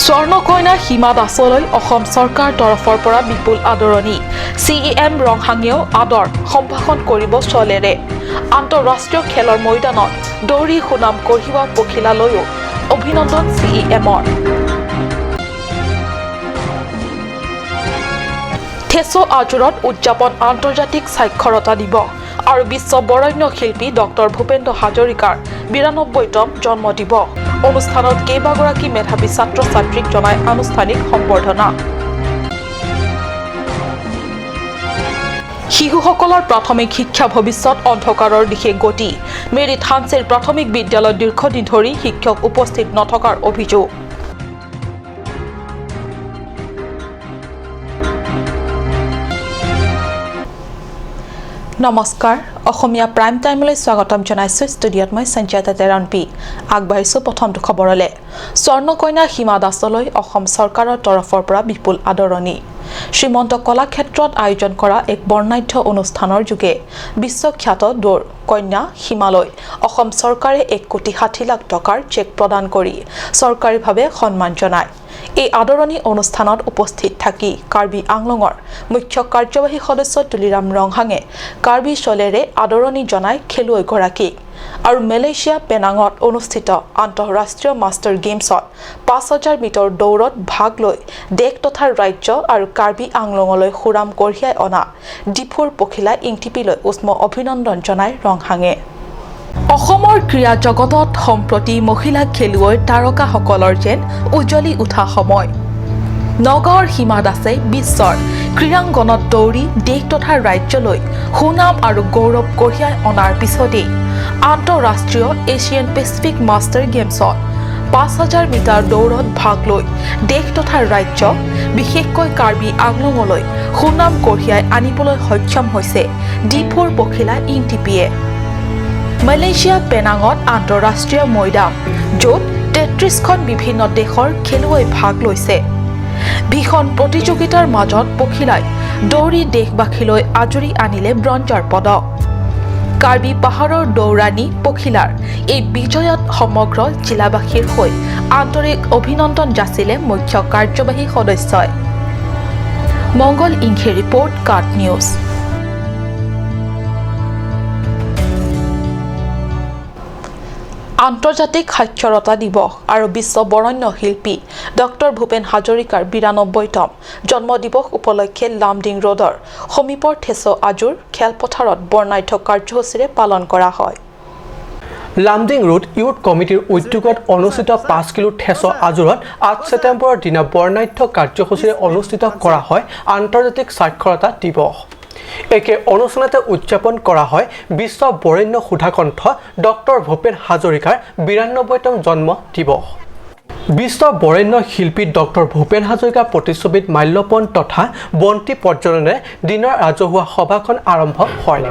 স্বৰ্ণকন্যা হিমা দাসলৈ অসম চৰকাৰ তৰফৰ পৰা বিপুল আদৰণি। চিইএম ৰংহাঙেও আদৰ সম্ভাষণ কৰিব শ্বলেৰে। আন্তঃৰাষ্ট্ৰীয় খেলৰ মৈদানত দৌৰি সুনাম কঢ়িওৱা পখিলালৈও অভিনন্দন চিইএমৰ। থেছো আজোৰত উদযাপন আন্তৰ্জাতিক সাক্ষৰতা দিৱস আৰু বিশ্ব বৰেণ্য শিল্পী ডক্টৰ ভূপেন্দ্ৰ হাজৰিকাৰ ৯২তম জন্মদিৱস। অনুষ্ঠানত কেইবাগৰাকী মেধাৱী ছাত্ৰ ছাত্ৰীক জনাই আনুষ্ঠানিক সম্বৰ্ধনা। শিশুসকলৰ প্ৰাথমিক শিক্ষা ভৱিষ্যত অন্ধকাৰৰ দিশে গতি। মেৰী থানচেৰ প্ৰাথমিক বিদ্যালয়ত দীৰ্ঘদিন ধৰি শিক্ষক উপস্থিত নথকাৰ অভিযোগ। নমস্কাৰ, অসমীয়া প্ৰাইম টাইমলৈ স্বাগতম জনাইছোঁ। ষ্টুডিঅ'ত মই সঞ্চিতা তেৰাণপি। আগবাঢ়িছোঁ প্ৰথমটো খবৰলৈ। স্বৰ্ণকন্যা হিমা দাসলৈ অসম চৰকাৰৰ তৰফৰ পৰা বিপুল আদৰণি। শ্ৰীমন্ত কলাক্ষেত্ৰত আয়োজন কৰা এক বৰ্ণাঢ্য অনুষ্ঠানৰ যোগে বিশ্বখ্যাত দৌৰ কন্যা হিমালৈ অসম চৰকাৰে ১ কোটি ৬০ লাখ টকাৰ চেক প্ৰদান কৰি চৰকাৰীভাৱে সন্মান জনায়। এই আদৰণি অনুষ্ঠানত উপস্থিত থাকি কাৰ্বি আংলঙৰ মুখ্য কাৰ্যবাহী সদস্য তুলিৰাম ৰংহাঙে কাৰ্বি শ্বলেৰে আদৰণি জনায় খেলুৱৈগৰাকীক আৰু মালয়েছিয়া পেনাঙত অনুষ্ঠিত আন্তঃৰাষ্ট্ৰীয় মাষ্টাৰ গেমছত ৫০০০ মিটাৰ দৌৰত ভাগ লৈ দেশ তথা ৰাজ্য আৰু কাৰ্বি আংলঙলৈ সুনাম কঢ়িয়াই অনা ডিফুৰ পখিলা ইংটিপিলৈ উষ্ম অভিনন্দন জনায় ৰংহাঙে। অসমৰ ক্ৰীড়া জগতত সম্প্ৰতি মহিলা খেলুৱৈৰ তাৰকাসকলৰ যেন উজ্বলি উঠা সময়। নগাঁৱৰ হিমা দাসে বিশ্বৰ ক্ৰীড়াংগনত দৌৰি দেশ তথা ৰাজ্যলৈ সুনাম আৰু গৌৰৱ কঢ়িয়াই অনাৰ পিছতেই আন্তঃৰাষ্ট্ৰীয় এছিয়ান পেচিফিক মাষ্টাৰ গেমছত ৫০০০ মিটাৰ দৌৰত ভাগ লৈ দেশ তথা ৰাজ্য, বিশেষকৈ কাৰ্বি আংলঙলৈ সুনাম কঢ়িয়াই আনিবলৈ সক্ষম হৈছে ডিফুৰ পখিলা ইংটিপিয়ে। মালয়েছিয়া পেনাঙত আন্তঃৰাষ্ট্ৰীয় মৈদাম, য'ত ৩৩খন বিভিন্ন দেশৰ খেলুৱৈ ভাগ লৈছে। ভীষণ প্ৰতিযোগিতাৰ মাজত পখিলাই দৌৰি দেশবাসীলৈ আজুৰি আনিলে ব্ৰঞ্জৰ পদক। কাৰ্বি পাহাৰৰ দৌৰাণী পখিলাৰ এই বিজয়ত সমগ্ৰ জিলাবাসীৰ হৈ আন্তৰিক অভিনন্দন যাচিলে মুখ্য কাৰ্যবাহী সদস্যই। মংগল ইংখে ৰিপৰ্ট, কাট নিউজ। আন্তৰ্জাতিক সাক্ষৰতা দিৱস আৰু বিশ্ব বৰেণ্য শিল্পী ডক্টৰ ভূপেন হাজৰিকাৰ ৯২তম জন্মদিৱস উপলক্ষে লামডিং ৰোডৰ সমীপৰ থেছ আজুৰ খেলপথাৰত বৰ্ণাঢ্য কাৰ্যসূচীৰে পালন কৰা হয়। লামডিং ৰোড ইউথ কমিটিৰ উদ্যোগত অনুষ্ঠিত ৫ কিলো থেছ আজোৰত ৮ ছেপ্টেম্বৰৰ দিনা বৰ্ণাঢ্য কাৰ্যসূচীৰে অনুষ্ঠিত কৰা হয় আন্তৰ্জাতিক সাক্ষৰতা দিৱস। একে অনুষ্ঠানতে উদযাপন কৰা হয় বিশ্ব বৰেণ্য সুধাকণ্ঠ ডক্টৰ ভূপেন হাজৰিকাৰ ৯২তম জন্ম দিৱস। বিশ্ব বৰেণ্য শিল্পী ডক্টৰ ভূপেন হাজৰিকাৰ প্ৰতিচ্ছবিত মাল্যৰ্পণ তথা বন্তি প্ৰজ্বলনেৰে দিনৰ ৰাজহুৱা সভাখন আৰম্ভ হয়।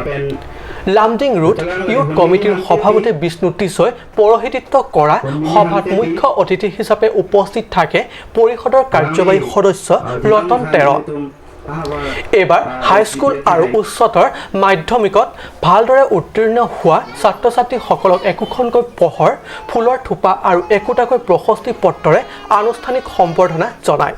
লামডিং ৰোড ইউথ কমিটিৰ সভাপতি বিষ্ণু টিছৈ পৌৰোহিত্য কৰা সভাত মুখ্য অতিথি হিচাপে উপস্থিত থাকে পৰিষদৰ কাৰ্যবাহী সদস্য ৰতন তেৰণ। এইবাৰ হাইস্কুল আৰু উচ্চতৰ মাধ্যমিকত ভালদৰে উত্তীৰ্ণ হোৱা ছাত্ৰ ছাত্ৰীসকলক একোখনকৈ পহৰ, ফুলৰ থোপা আৰু একোটাকৈ প্ৰশস্তি পত্ৰৰে আনুষ্ঠানিক সম্বৰ্ধনা জনায়।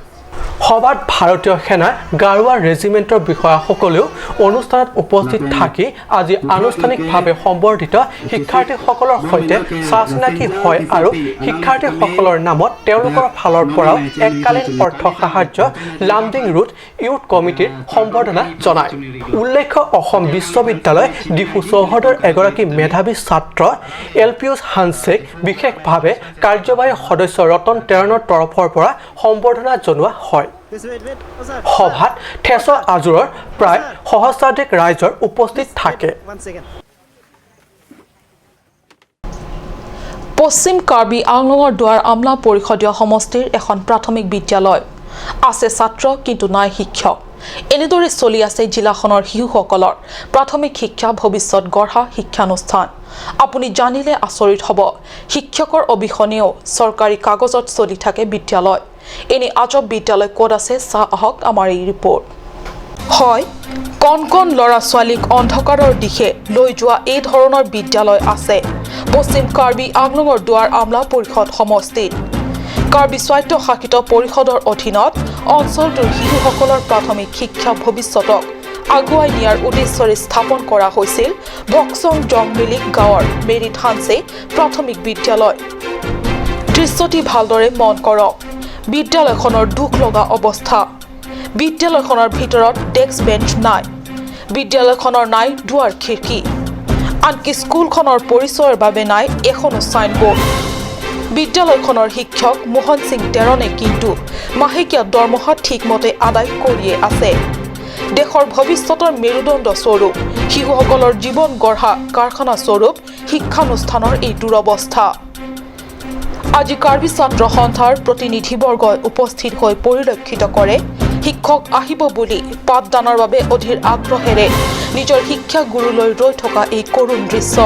সভাত ভাৰতীয় সেনাৰ গাৰোৱা ৰেজিমেণ্টৰ বিষয়াসকলেও অনুষ্ঠানত উপস্থিত থাকি আজি আনুষ্ঠানিকভাৱে সম্বৰ্ধিত শিক্ষাৰ্থীসকলৰ সৈতে চা চিনাকি হয় আৰু শিক্ষাৰ্থীসকলৰ নামত তেওঁলোকৰ ফালৰ পৰাও এককালীন অৰ্থ সাহায্য লামডিং ৰোড ইউথ কমিটিৰ সম্বৰ্ধনা জনায়। উল্লেখ্য, অসম বিশ্ববিদ্যালয় ডিফু চৌহদৰ এগৰাকী মেধাৱী ছাত্ৰ এলপিউছ হানছেক বিশেষভাৱে কাৰ্যবাহী সদস্য ৰতন তেৰণৰ তৰফৰ পৰা সম্বৰ্ধনা জনোৱা হয়। সভাত থেছ আজোৰৰ প্ৰায় সহস্ৰাধিক ৰাইজৰ উপস্থিত থাকে। পশ্চিম কাৰ্বি আংলঙৰ দুৱাৰ আমলা পৰিষদীয় সমষ্টিৰ এখন প্ৰাথমিক বিদ্যালয় আছে ছাত্ৰ, কিন্তু নাই শিক্ষক। এনেদৰে চলি আছে জিলাখনৰ শিশুসকলৰ প্ৰাথমিক শিক্ষা ভৱিষ্যত গঢ়া শিক্ষানুষ্ঠান। আপুনি জানিলে আচৰিত হ'ব, শিক্ষকৰ অবিহনেও চৰকাৰী কাগজত চলি থাকে বিদ্যালয়। এনে আজব বিদ্যালয় ক'ত আছে, চাওঁ আহক আমাৰ এই ৰিপৰ্ট। হয়, কণ কণ ল'ৰা ছোৱালীক অন্ধকাৰৰ দিশে লৈ যোৱা এই ধৰণৰ বিদ্যালয় আছে পশ্চিম কাৰ্বি আংলঙৰ দুৱাৰ আমলা পৰিষদ সমষ্টিত। কাৰ্বি স্বায়ত্তশাসিত পৰিষদৰ অধীনত অঞ্চলটোৰ শিশুসকলৰ প্ৰাথমিক শিক্ষা ভৱিষ্যতক আগুৱাই নিয়াৰ উদ্দেশ্যৰে স্থাপন কৰা হৈছিল ভকচং জংমিলিক গাঁৱৰ মেৰী থানচে প্ৰাথমিক বিদ্যালয়। দৃশ্যটি ভালদৰে মন কৰক। বিদ্যালয়খনৰ দুখ লগা অৱস্থা। বিদ্যালয়খনৰ ভিতৰত ডেস্ক বেঞ্চ নাই, বিদ্যালয়খনৰ নাই দুৱাৰ খিৰিকী, আনকি স্কুলখনৰ পৰিচয়ৰ বাবে নাই এখনো চাইনবোৰ্ড। বিদ্যালয়খনৰ শিক্ষক মোহন সিং টেৰণে কিন্তু মাহেকীয়া দৰমহা ঠিকমতে আদায় কৰিয়ে আছে। দেশৰ ভৱিষ্যতৰ মেৰুদণ্ড স্বৰূপ শিশুসকলৰ জীৱন গঢ়া কাৰখানা স্বৰূপ শিক্ষানুষ্ঠানৰ এই দুৰৱস্থা। আজি কাৰ্বি ছাত্ৰ সন্থাৰ প্ৰতিনিধিবৰ্গই উপস্থিত হৈ পৰিলক্ষিত কৰে শিক্ষক আহিব বুলি পাঠদানৰ বাবে অধীৰ আগ্ৰহেৰে নিজৰ শিক্ষাগুৰুলৈ ৰৈ থকা এই কৰুণ দৃশ্য।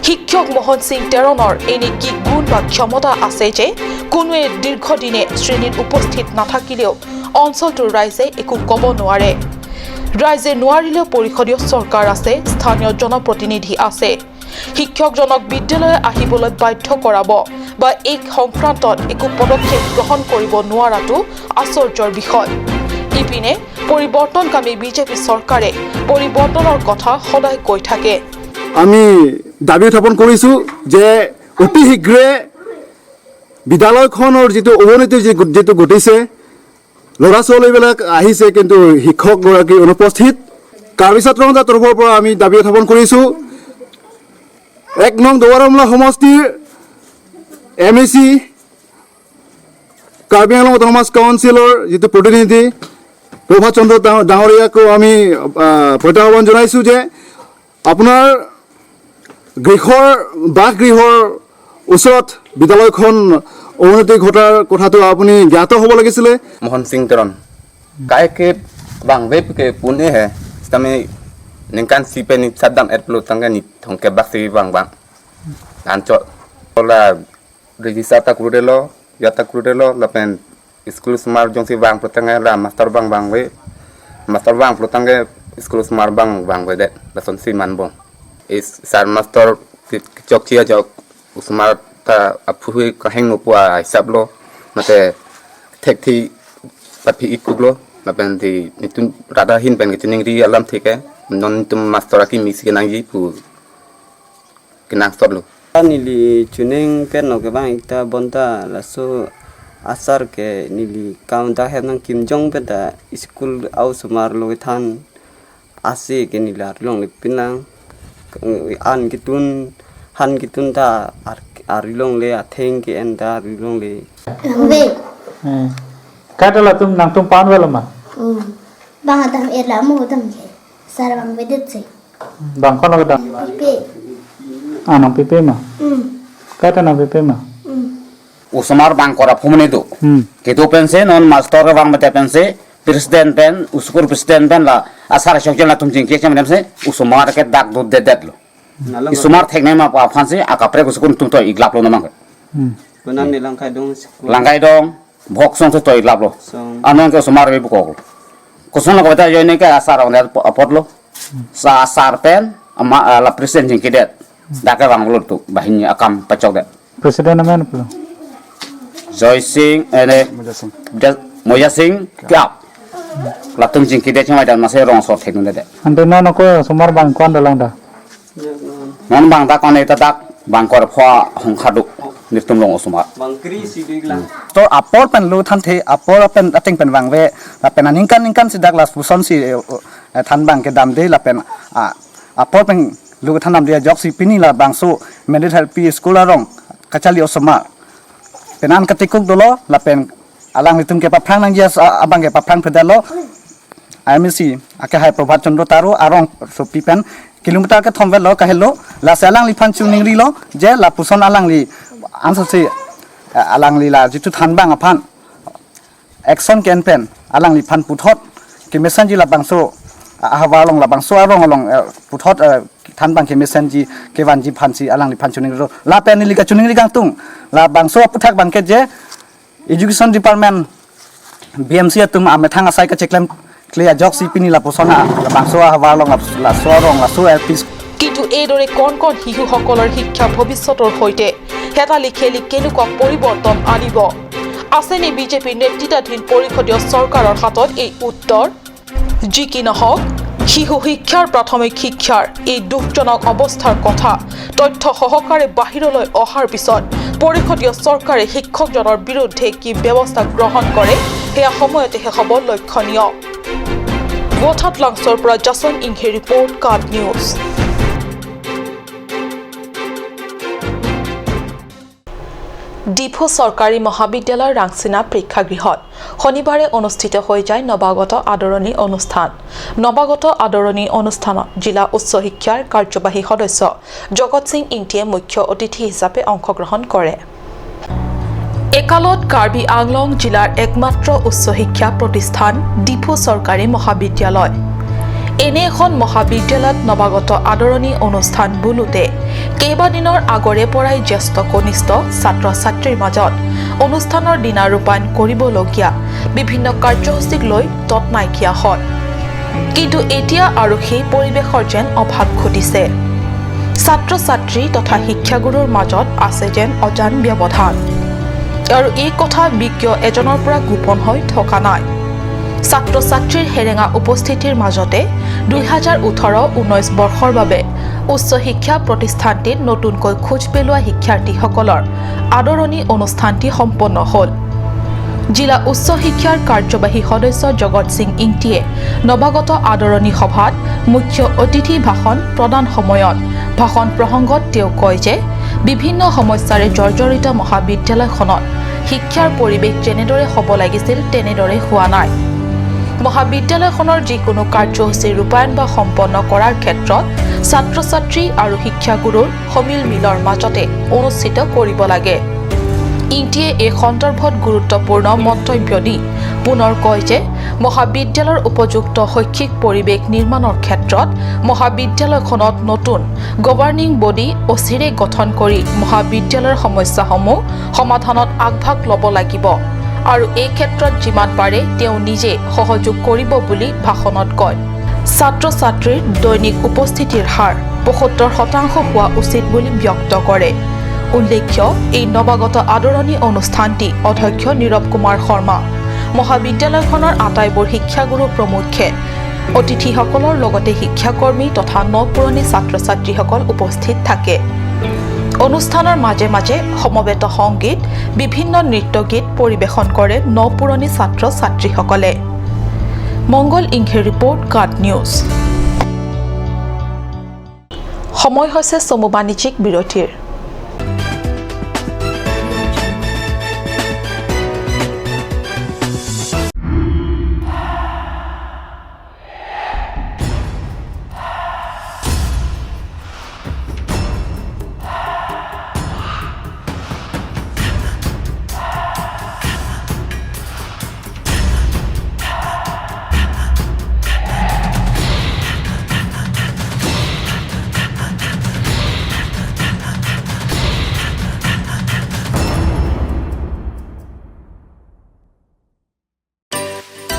শিক্ষক মোহন সিং টেৰণৰ এনে কি গুণ বা ক্ষমতা আছে যে কোনোৱে দীৰ্ঘদিনে শ্ৰেণীত উপস্থিত নাথাকিলেও অঞ্চলটোৰ ৰাইজে একো ক'ব নোৱাৰে। ৰাইজে নোৱাৰিলেও পৰিষদীয় চৰকাৰ আছে, স্থানীয় জনপ্ৰতিনিধি আছে, শিক্ষকজনক বিদ্যালয় আহিবলৈ বাধ্য কৰাব বা এই সংক্ৰান্তত একো পদক্ষেপ গ্ৰহণ কৰিব নোৱাৰাটো আশ্চৰ্যৰ বিষয়। ইপিনে পৰিৱৰ্তনকামী বিজেপি চৰকাৰে পৰিৱৰ্তনৰ কথা সদায় কৈ থাকে। আমি দাবী উত্থাপন কৰিছোঁ যে অতি শীঘ্ৰে বিদ্যালয়খনৰ যিটো অৱনতি যিটো ঘটিছে, ল'ৰা ছোৱালীবিলাক আহিছে কিন্তু শিক্ষকগৰাকী অনুপস্থিত। কাৰ্বি ছাত্ৰ সন্থাৰ তৰফৰ পৰা আমি দাবী উত্থাপন কৰিছোঁ 1 নং দুৱাৰমলা সমষ্টিৰ MAC Karbi Anglong autonomous কাউন্সিলৰ যিটো প্ৰতিনিধি প্ৰভাত চন্দ্ৰ ডাঙৰীয়াকো আমি প্ৰত্যাহ্বান জনাইছোঁ যে আপোনাৰ গৃহৰ বাসগৃহৰ ওচৰত বিদ্যালয়খন অৱনতি ঘটাৰ কথাটো আপুনি জ্ঞাত হ'ব লাগিছিলে। Mohan Singh Teron काय के bang ve ke pune he stame ningkan si pe ni sadam et plo tanga ni thongke bak si bang bang ancho ola register ta kurelo yata kurelo la pen school smart jong si bang pro tanga la master bang bang ve master bang pro tanga school smart bang bang ve det la son si man bong is sar master chok chia jok smart ta aphu ka heng no pua hisap lo mate thek thi pat phi ikuk lo la pen ti nitun rada hin pen ke chining ri alam thike non tum master ki mix ke nang ji pu ke nang sot lo nili chuning pen no ke bang ikta bonta la so asar ke nili kaun da he nang kim jong pe da school au sumar lo than ase ke nili ar long le pinang an kitun han kitun da ar long le atheng ke en da ar long le Katala tum nang tum pan wala ma bang adam erla mo dam ke sar bang vedet se bang kono da pe anang pepe ma kata nang pepe ma usmar bang kora phumne do ke do pense non master bang mate pense president pen uskur president pen la asar shokjon la tum jing ke cham se usmar ke dak do de det lo isumar thekne ma pa phanse akapre uskur tum to iglap lo na ma kunan ni langkai dong langkai dong ভক সং তো ইগলাপ লো আনন কে সুমার বে বুকো কোসন লগতে জয়নে কে আসার on আপদ লো সা আসার PAN আমা লা প্রেসিডেন্ট জিং কেdet ডাকে বাংলো তো বাহিনী আকাম পাচক দে প্রেসিডেন্ট আমেন পুলো জয় সিং এনে মজা সিং ক্যাপ লাতুম জিং কেdet chama dan mase rong sor thekun de ante non ko sumar bang kon dalang da non bang da kon eta dak bang kor phwa hong khadu nitum long osuma bang kri si digla to apor pen lu than the apor pen ateng pen wang ve la pen aning kan sidak la puson si than bang ke dam de la pen a apor pen lu than dam de jok si pini la bang su menit help pi school arong kachali osuma pen an katikuk dolo la pen alang litum ke paprang nang yes abang ke paprang phedalo IMC ake hai Prabhat Chandra taro arong so pi pen kilometer ke thomve lo kahelo la salang li phan chuning ri lo je la puson alang li answer si alang li la jitu than bang aphan action can pen alang li phan puthot ke mesan ji la bang so ahwa long la bang so arong long puthot than bang ke mesan ji ke wan ji phan si alang li phan chuning ro la pen li ka chuning ri gang tung la bang so puthak bang ke je education department BMC atum ame thang asai ka cheklem clear jok si pini la posona la bang so ahwa long la so arong la so LP কিন্তু এইদৰে কণ কণ শিশুসকলৰ শিক্ষা ভৱিষ্যতৰ সৈতে হেতালি খেলি কেনেকুৱা পৰিৱৰ্তন আনিব? আছেনে বিজেপি নেতৃত্বাধীন পৰিষদীয় চৰকাৰৰ হাতত এই উত্তৰ? যি কি নহওক, শিশু শিক্ষাৰ প্ৰাথমিক শিক্ষাৰ এই দুখজনক অৱস্থাৰ কথা তথ্য সহকাৰে বাহিৰলৈ অহাৰ পিছত পৰিষদীয় চৰকাৰে শিক্ষকজনৰ বিৰুদ্ধে কি ব্যৱস্থা গ্ৰহণ কৰে সেয়া সময়তেহে হ'ব লক্ষণীয়। গোঠাত লাংছৰ পৰা জাছন ইংহে ৰিপৰ্ট, কাট নিউজ। ডিফু চৰকাৰী মহাবিদ্যালয়ৰ ৰাংচিনা প্ৰেক্ষাগৃহত শনিবাৰে অনুষ্ঠিত হৈ যায় নৱাগত আদৰণি অনুষ্ঠান। নৱাগত আদৰণি অনুষ্ঠানত জিলা উচ্চ শিক্ষাৰ কাৰ্যবাহী সদস্য জগত সিং ইংটিয়ে মুখ্য অতিথি হিচাপে অংশগ্ৰহণ কৰে। একালত কাৰ্বি আংলং জিলাৰ একমাত্ৰ উচ্চ শিক্ষা প্ৰতিষ্ঠান ডিফু চৰকাৰী মহাবিদ্যালয়। এনে এখন মহাবিদ্যালয়ত নৱাগত আদৰণি অনুষ্ঠান বোলোতে কেইবাদিনৰ আগৰে পৰাই জ্যেষ্ঠ কনিষ্ঠ ছাত্ৰ ছাত্ৰীৰ মাজত অনুষ্ঠানৰ দিনা ৰূপায়ণ কৰিবলগীয়া বিভিন্ন কাৰ্যসূচীক লৈ তত নাইকিয়া হয়। কিন্তু এতিয়া আৰু সেই পৰিৱেশৰ যেন অভাৱ ঘটিছে। ছাত্ৰ ছাত্ৰী তথা শিক্ষাগুৰুৰ মাজত আছে যেন অজান ব্যৱধান, আৰু এই কথা বিজ্ঞ এজনৰ পৰা গোপন হৈ থকা নাই। ছাত্ৰ ছাত্ৰীৰ হেৰেঙা উপস্থিতিৰ মাজতে 2018-19 বৰ্ষৰ বাবে উচ্চ শিক্ষা প্ৰতিষ্ঠানটিত নতুনকৈ খোজ পেলোৱা শিক্ষাৰ্থীসকলৰ আদৰণি অনুষ্ঠানটি সম্পন্ন হ'ল। জিলা উচ্চ শিক্ষাৰ কাৰ্যবাহী সদস্য জগত সিং ইংটিয়ে নৱাগত আদৰণি সভাত মুখ্য অতিথি ভাষণ প্ৰদান সময়ত ভাষণ প্ৰসংগত তেওঁ কয় যে বিভিন্ন সমস্যাৰে জৰ্জৰিত মহাবিদ্যালয়খনত শিক্ষাৰ পৰিৱেশ যেনেদৰে হ'ব লাগিছিল তেনেদৰে হোৱা নাই। মহাবিদ্যালয়খনৰ যিকোনো কাৰ্যসূচী ৰূপায়ণ বা সম্পন্ন কৰাৰ ক্ষেত্ৰত ছাত্ৰ ছাত্ৰী আৰু শিক্ষাগুৰুৰ সমিল মিলৰ মাজতে অনুষ্ঠিত কৰিব লাগে। ইংটিয়ে এই সন্দৰ্ভত গুৰুত্বপূৰ্ণ মন্তব্য দি পুনৰ কয় যে মহাবিদ্যালয়ৰ উপযুক্ত শৈক্ষিক পৰিৱেশ নিৰ্মাণৰ ক্ষেত্ৰত মহাবিদ্যালয়খনত নতুন গভৰ্ণিং বডি অচিৰে গঠন কৰি মহাবিদ্যালয়ৰ সমস্যাসমূহ সমাধানত আগভাগ ল'ব লাগিব আৰু এই ক্ষেত্ৰত যিমান পাৰে তেওঁ নিজে সহযোগ কৰিব বুলি ভাষণত কয়। ছাত্ৰ ছাত্ৰীৰ দৈনিক উপস্থিতিৰ হাৰ 75% হোৱা উচিত বুলি ব্যক্ত কৰে। উল্লেখ্য, এই নৱাগত আদৰণি অনুষ্ঠানটি অধ্যক্ষ নীৰৱ কুমাৰ শৰ্মা, মহাবিদ্যালয়খনৰ আটাইবোৰ শিক্ষাগুৰু প্ৰমুখ্যে অতিথিসকলৰ লগতে শিক্ষাকৰ্মী তথা ন পুৰণি ছাত্ৰ ছাত্ৰীসকল উপস্থিত থাকে। অনুষ্ঠানৰ মাজে মাজে সমবেত সংগীত, বিভিন্ন নৃত্য গীত পৰিৱেশন কৰে ন পুৰণি ছাত্ৰ ছাত্ৰীসকলে। মংগল ইংহে ৰিপৰ্ট, কাট নিউজ। সময় হৈছে চমু বাণিজ্যিক বিৰতিৰ।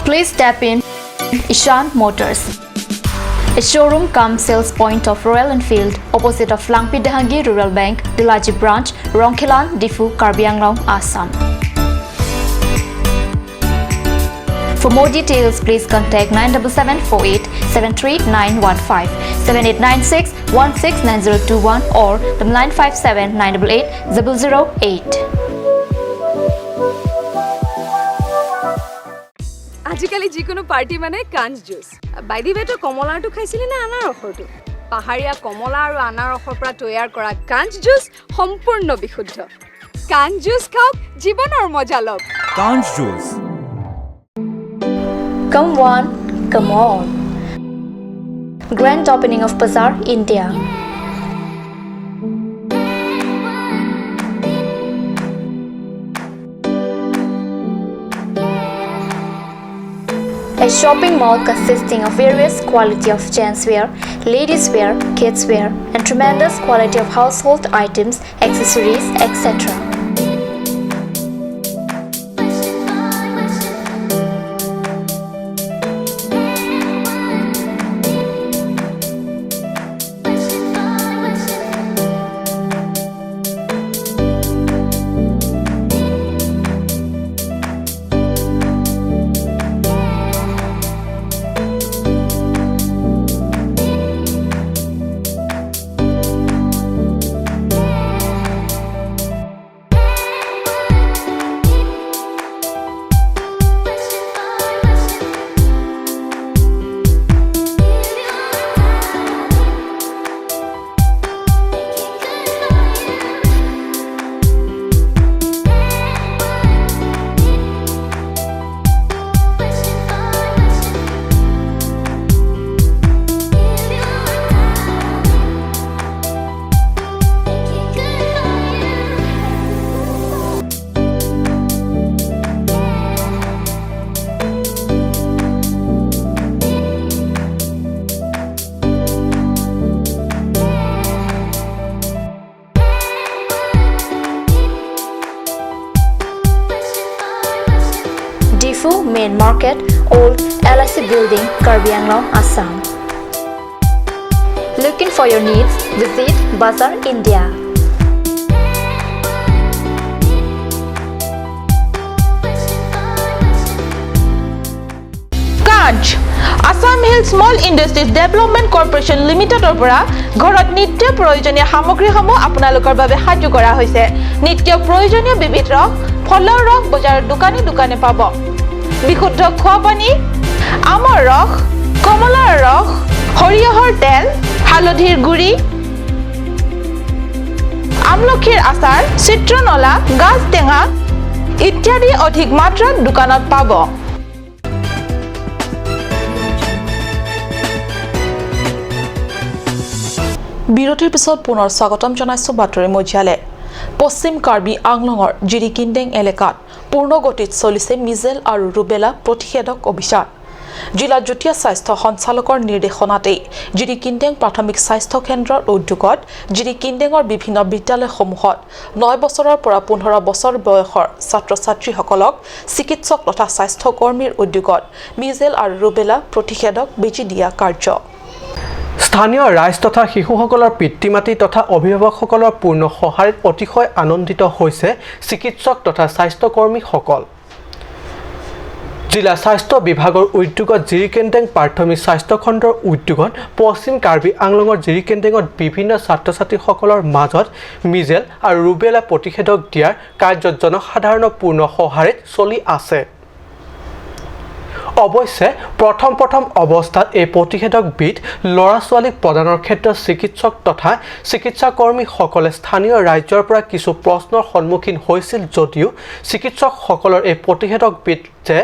Please tap in Ishan Motors, a showroom cum sales point of Royal Enfield opposite of Langpi Dahangi Rural Bank, Dilaji Branch, Rongkhilan, Difu, Karbi Anglong, Assam. For more details, please contact 97748 73915, 7896 169021 or 957 988 008. আজিকালি যিকোনো party মানে কাঞ্চ juice. By the ৱে, তই কমলাৰটো খাইছিলি নে আনাৰসৰটো? পাহাৰীয়া কমলা আৰু আনাৰসৰ পৰা তৈয়াৰ কৰা কাঞ্চ জুচ সম্পূৰ্ণ বিশুদ্ধ। কাঞ্চ জুচ খাওক, জীৱনৰ মজা লওক। কাঞ্চ juice. Come one, come all. Grand opening of Bazaar India. A shopping mall consisting of various quality of gents wear, ladies wear, kids wear, and tremendous quality of household items, accessories, etc. Main Market, Old LIC Building, Karbi Anglong, Assam. Looking for your needs? Visit Bazaar India. কাজ Assam Hill Small Industries Development Corporation লিমিটেডৰ পৰা ঘৰত নিত্য প্ৰয়োজনীয় সামগ্ৰীসমূহ আপোনালোকৰ বাবে সাজু কৰা হৈছে। নিত্য প্ৰয়োজনীয় বিবিধ ৰস, ফলৰ ৰস বজাৰৰ দোকানে দোকানে পাব। বিশুদ্ধ খোৱা পানী, আমৰ ৰস, কমলাৰ ৰস, সৰিয়হৰ তেল, হালধিৰ গুড়ি, আমলখিৰ আচাৰ, চিত্ৰনলা, গাজ টেঙা ইত্যাদি অধিক মাত্ৰাত দোকানত পাব। বিৰতিৰ পিছত পুনৰ স্বাগতম জনাইছো বাতৰি মজিয়ালে। পশ্চিম কাৰ্বি আংলঙৰ জিৰিকিন্দেং এলেকাত পূৰ্ণ গতিত চলিছে মিজেল আৰু ৰুবেলা প্ৰতিষেধক অভিযান। জিলা যুটীয়া স্বাস্থ্য সঞ্চালকৰ নিৰ্দেশনাতেই জিৰিকিন্দেং প্ৰাথমিক স্বাস্থ্য কেন্দ্ৰৰ উদ্যোগত জিৰিকিন্দেঙৰ বিভিন্ন বিদ্যালয়সমূহত 9 বছৰৰ পৰা 15 বছৰ বয়সৰ ছাত্ৰ ছাত্ৰীসকলক চিকিৎসক তথা স্বাস্থ্যকৰ্মীৰ উদ্যোগত মিজেল আৰু ৰুবেলা প্ৰতিষেধক বেজী দিয়া কাৰ্য। স্থানীয় ৰাইজ তথা শিশুসকলৰ পিতৃ মাতৃ তথা অভিভাৱকসকলৰ পূৰ্ণ সঁহাৰিত অতিশয় আনন্দিত হৈছে চিকিৎসক তথা স্বাস্থ্যকৰ্মীসকল। জিলা স্বাস্থ্য বিভাগৰ উদ্যোগত জিৰিকেন্দেং প্ৰাথমিক স্বাস্থ্যখণ্ডৰ উদ্যোগত পশ্চিম কাৰ্বি আংলঙৰ জিৰিকেন্দেঙত বিভিন্ন ছাত্ৰ ছাত্ৰীসকলৰ মাজত মিজেল আৰু ৰুবেলা প্ৰতিষেধক দিয়াৰ কাৰ্যত জনসাধাৰণৰ পূৰ্ণ সঁহাৰিত চলি আছে। অৱশ্যে প্ৰথম প্ৰথম অৱস্থাত এই প্ৰতিষেধকবিধ ল'ৰা ছোৱালীক প্ৰদানৰ ক্ষেত্ৰত চিকিৎসক তথা চিকিৎসাকৰ্মীসকলে স্থানীয় ৰাজ্যৰ পৰা কিছু প্ৰশ্নৰ সন্মুখীন হৈছিল যদিও চিকিৎসকসকলৰ এই প্ৰতিষেধকবিধ যে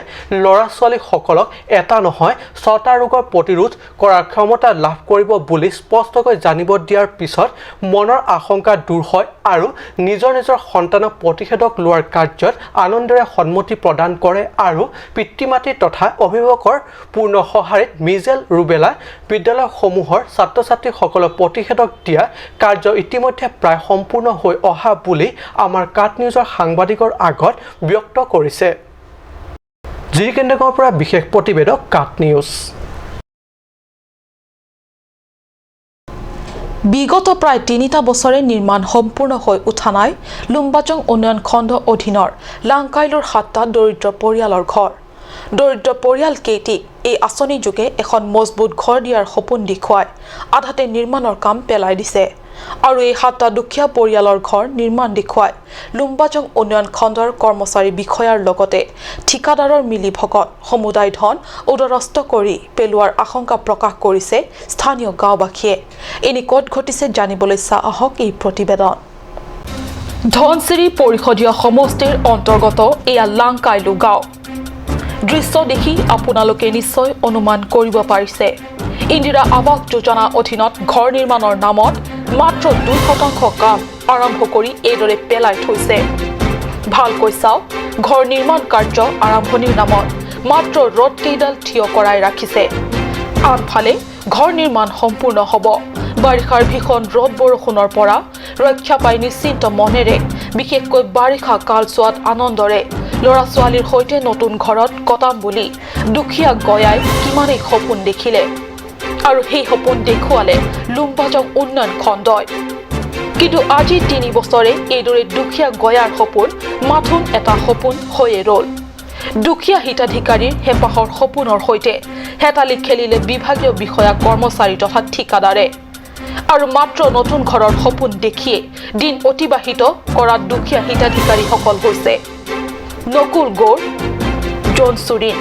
ল'ৰা ছোৱালীসকলক এটা নহয় 6টা ৰোগৰ প্ৰতিৰোধ কৰাৰ ক্ষমতা লাভ কৰিব বুলি স্পষ্টকৈ জানিব দিয়াৰ পিছত মনৰ আশংকা দূৰ হয় আৰু নিজৰ নিজৰ সন্তানক প্ৰতিষেধক লোৱাৰ কাৰ্যত আনন্দেৰে সন্মতি প্ৰদান কৰে আৰু পিতৃ মাতৃ তথা অভিভাৱকৰ পূৰ্ণ সঁহাৰিত মিজেল ৰুবেলা বিদ্যালয়সমূহৰ ছাত্ৰ ছাত্ৰীসকলক প্ৰতিষেধক দিয়া কাৰ্য ইতিমধ্যে প্ৰায় সম্পূৰ্ণ হৈ অহা বুলি আমাৰ কাট নিউজৰ সাংবাদিকৰ আগত ব্যক্ত কৰিছে। জিৰিকেন্দেঙৰ পৰা বিশেষ প্ৰতিবেদক কাট নিউজ। বিগত প্ৰায় 3টা বছৰে নিৰ্মাণ সম্পূৰ্ণ হৈ উঠা নাই লুম্বাজং উন্নয়ন খণ্ড অধীনৰ লাংকাইলুৰ 7টা দৰিদ্ৰ পৰিয়ালৰ ঘৰ। দৰিদ্ৰ পৰিয়াল কেইটিক এই আঁচনি যোগে এখন মজবুত ঘৰ দিয়াৰ সপোন দেখুৱাই আধাতে নিৰ্মাণৰ কাম পেলাই দিছে আৰু এই 7টা দুখীয়া পৰিয়ালৰ ঘৰ নিৰ্মাণ দেখুৱাই লুম্বাজং উন্নয়ন খণ্ডৰ কৰ্মচাৰী বিষয়াৰ লগতে ঠিকাদাৰৰ মিলি ভকত সমুদায় ধন উদৰস্থ কৰি পেলোৱাৰ আশংকা প্ৰকাশ কৰিছে স্থানীয় গাঁওবাসীয়ে। এনে ক'ত ঘটিছে জানিবলৈ চাওঁ আহক এই প্ৰতিবেদন। ধনশিৰি পৰিষদীয় সমষ্টিৰ অন্তৰ্গত এয়া লাংকাইলু গাঁও। দৃশ্য দেখি আপোনালোকে নিশ্চয় অনুমান কৰিব পাৰিছে ইন্দিৰা আৱাস যোজনা অধীনত ঘৰ নিৰ্মাণৰ নামত মাত্ৰ 2% কাম আৰম্ভ কৰি এইদৰে পেলাই থৈছে। ভালকৈ চাওক, ঘৰ নিৰ্মাণ কাৰ্য আৰম্ভণিৰ নামত মাত্ৰ ৰদ কেইডাল থিয় কৰাই ৰাখিছে। আনফালে ঘৰ নিৰ্মাণ সম্পূৰ্ণ হ'ব, বাৰিষাৰ ভীষণ ৰ'দ বৰষুণৰ পৰা ৰক্ষা পাই নিশ্চিন্ত মনেৰে বিশেষকৈ বাৰিষা কালচোৱাত আনন্দৰে ল'ৰা ছোৱালীৰ সৈতে নতুন ঘৰত কটাম বুলি দুখীয়া গয়াই কিমানেই সপোন দেখিলে আৰু সেই সপোন দেখুৱালে লুম্বাজং উন্নয়ন খণ্ডই। কিন্তু আজি 3 বছৰে এইদৰে দুখীয়া গয়াৰ সপোন মাথোন এটা সপোন হৈয়ে ৰ'ল। দুখীয়া হিতাধিকাৰীৰ হেঁপাহৰ সপোনৰ সৈতে হেতালি খেলিলে বিভাগীয় বিষয়া কৰ্মচাৰী তথা ঠিকাদাৰে আৰু মাত্ৰ নতুন ঘৰৰ সপোন দেখিয়ে দিন অতিবাহিত কৰা দুখীয়া হিতাধিকাৰীসকল হৈছে নকুল গৌৰ, জন সুৰিন,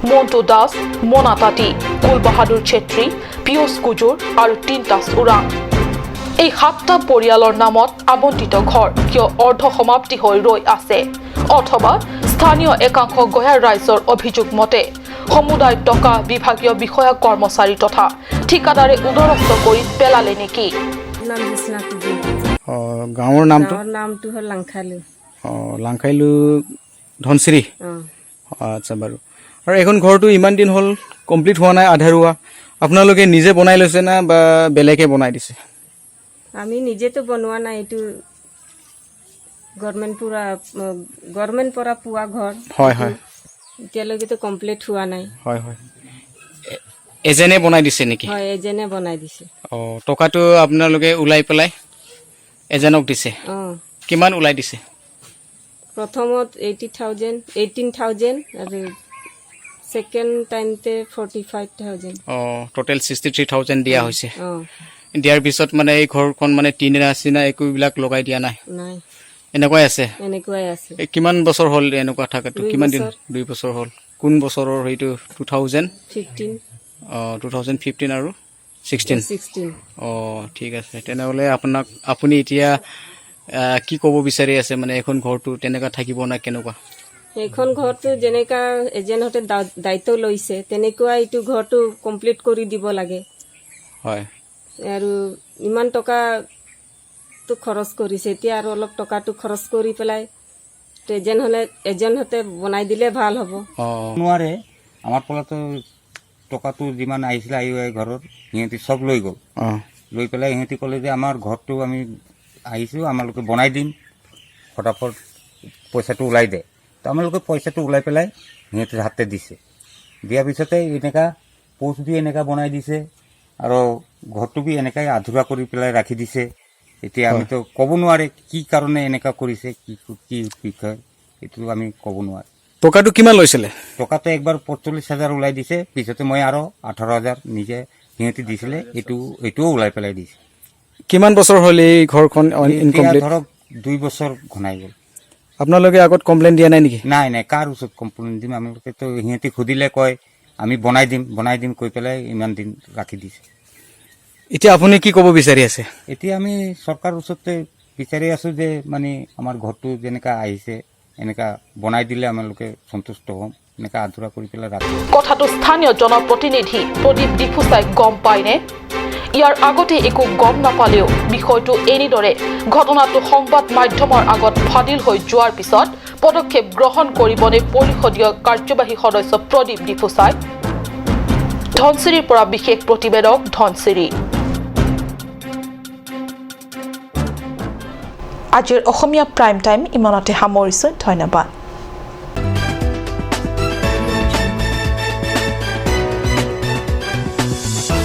মণ্টু দাস, মনা তাঁতী, কুলবাহাদুৰ চেত্ৰী, পীয়ুষ কুজুৰ আৰু তিনতাস ওৰাং। এই 7টা পৰিয়ালৰ নামত আবণ্টিত ঘৰ কিয় অৰ্ধ সমাপ্তি হৈ ৰৈ আছে অথবা স্থানীয় একাংশ গয়াৰ ৰাইজৰ অভিযোগ মতে সমুদায় টকা বিভাগীয় বিষয়া কৰ্মচাৰী তথা ঠিকাদাৰে উদৰস্থ কৰি পেলালে নেকি? গাঁৱৰ নামটো? নামটো হ'ল লাংখাইলু। লাংখাইলু ধনশিৰি। আচ্ছা বাৰু, আৰু এখন ঘৰটো ইমান দিন হ'ল কমপ্লিট হোৱা নাই, আধৰুৱা, আপোনালোকে নিজে বনাই লৈছে না বা বেলেগে বনাই দিছে? আমি নিজেতো বনোৱা নাই, এইটো গভৰ্ণমেণ্ট পৰা পোৱা ঘৰ। হয় হয়। এতিয়ালৈকেতো কমপ্লিট হোৱা নাই। হয় হয়, এজেনে বনাই দিছে নেকি? হয়, এজেনে বনাই দিছে। অঁ, টকাটো আপোনালোকে ওলাই পেলাই এজেনক দিছে? অঁ। কিমান ওলাই দিছে? প্ৰথমত 80,000, 18,000 আৰু ছেকেণ্ড টাইমতে 45,000। অঁ, টোটেল 63,000 দিয়া হৈছে। অঁ। দিয়াৰ পিছত মানে এই ঘৰখন মানে টিনা চিনা একোবিলাক লগাই দিয়া নাই? নাই। এনেকুৱাই আছে? এনেকুৱাই আছে। এই কিমান বছৰ হ'ল এনেকুৱা থকাটো? দুই কিমান দিন? বছৰ। 2 বছৰ হ'ল। কোন বছৰৰ সেইটো? 2000 15। অঁ, 2015 আৰু 16। 16। অঁ, ঠিক আছে। তেনেহ'লে আপুনি এতিয়া কি ক'ব বিচাৰি আছে, মানে এখন ঘৰটো তেনেকুৱা থাকিব না কেনেকুৱা? সেইখন ঘৰটো যেনেকা এজেণ্টহঁতে দায়িত্ব লৈছে, তেনেকুৱা এইটো ঘৰটো কমপ্লিট কৰি দিব লাগে। হয়। আৰু ইমান টকাটো খৰচ কৰিছে, এতিয়া আৰু অলপ টকাটো খৰচ কৰি পেলাই এজেণ্ট হ'লে এজেণ্টহঁতে বনাই দিলে ভাল হ'ব। অঁ। নোৱাৰে, আমাৰ পৰাতো টকাটো যিমান আহিছিলে আই আই ঘৰত, সিহঁতি চব লৈ গ'ল। লৈ পেলাই সিহঁতি ক'লে যে আমাৰ ঘৰটো আমি আহিছোঁ, আমালোকে বনাই দিম, ফটাফট পইচাটো ওলাই দে। তো আমালোকে পইচাটো ওলাই পেলাই সিহঁতৰ হাতে দিছে। দিয়াৰ পিছতে এনেকুৱা প'ষ্ট বি এনেকুৱা বনাই দিছে আৰু ঘৰটো বি এনেকাই আধৰুৱা কৰি পেলাই ৰাখি দিছে। এতিয়া আমিতো ক'ব নোৱাৰে কি কাৰণে এনেকুৱা কৰিছে, কি কি বিষয়, এইটো আমি ক'ব নোৱাৰে। টকাটো কিমান লৈছিলে? টকাটো একবাৰ 45,000 ওলাই দিছে, পিছতে মই আৰু 18,000 নিজে সিহঁতি দিছিলে, এইটোও ওলাই পেলাই দিছে। কিমান বছৰ হ'ল এই ঘৰখন এতিয়া ইনকমপ্লিট? ধৰক 2 বছৰ ঘনাই গ'ল। আপোনালোকে আগত কমপ্লেইন দিয়া নাই নেকি? নাই নাই, কাৰ ওচৰত কমপ্লেইন দিম? আমালোকেতো সিহঁতি সুধিলে কয় আমি বনাই দিম, বনাই দিম কৈ পেলাই ইমান দিন ৰাখি দিছে। এতিয়া আপুনি কি ক'ব বিচাৰি আছে? এতিয়া আমি চৰকাৰৰ ওচৰতে বিচাৰি আছোঁ যে মানে আমাৰ ঘৰটো যেনেকা আহিছে এনেকা বনাই দিলে আমালোকে সন্তুষ্ট হ'ম, এনেকা আধৰুৱা কৰি পেলাই ৰাখি। কথাটো স্থানীয় জনপ্ৰতিনিধি প্ৰদীপ ডিফুচাই গম পায়নে? ইয়াৰ আগতে একো গম নাপালেও বিষয়টো এনেদৰে ঘটনাটো সংবাদ মাধ্যমৰ আগত ফাদিল হৈ যোৱাৰ পিছত পদক্ষেপ গ্ৰহণ কৰিবনে পৰিষদীয় কাৰ্যবাহী সদস্য প্ৰদীপ ডিফুচাই? ধনশিৰিৰ পৰা বিশেষ প্ৰতিবেদক, ধনশিৰি। আজিৰ অসমীয়া প্ৰাইম টাইম ইমানতে সামৰিছোঁ। ধন্যবাদ।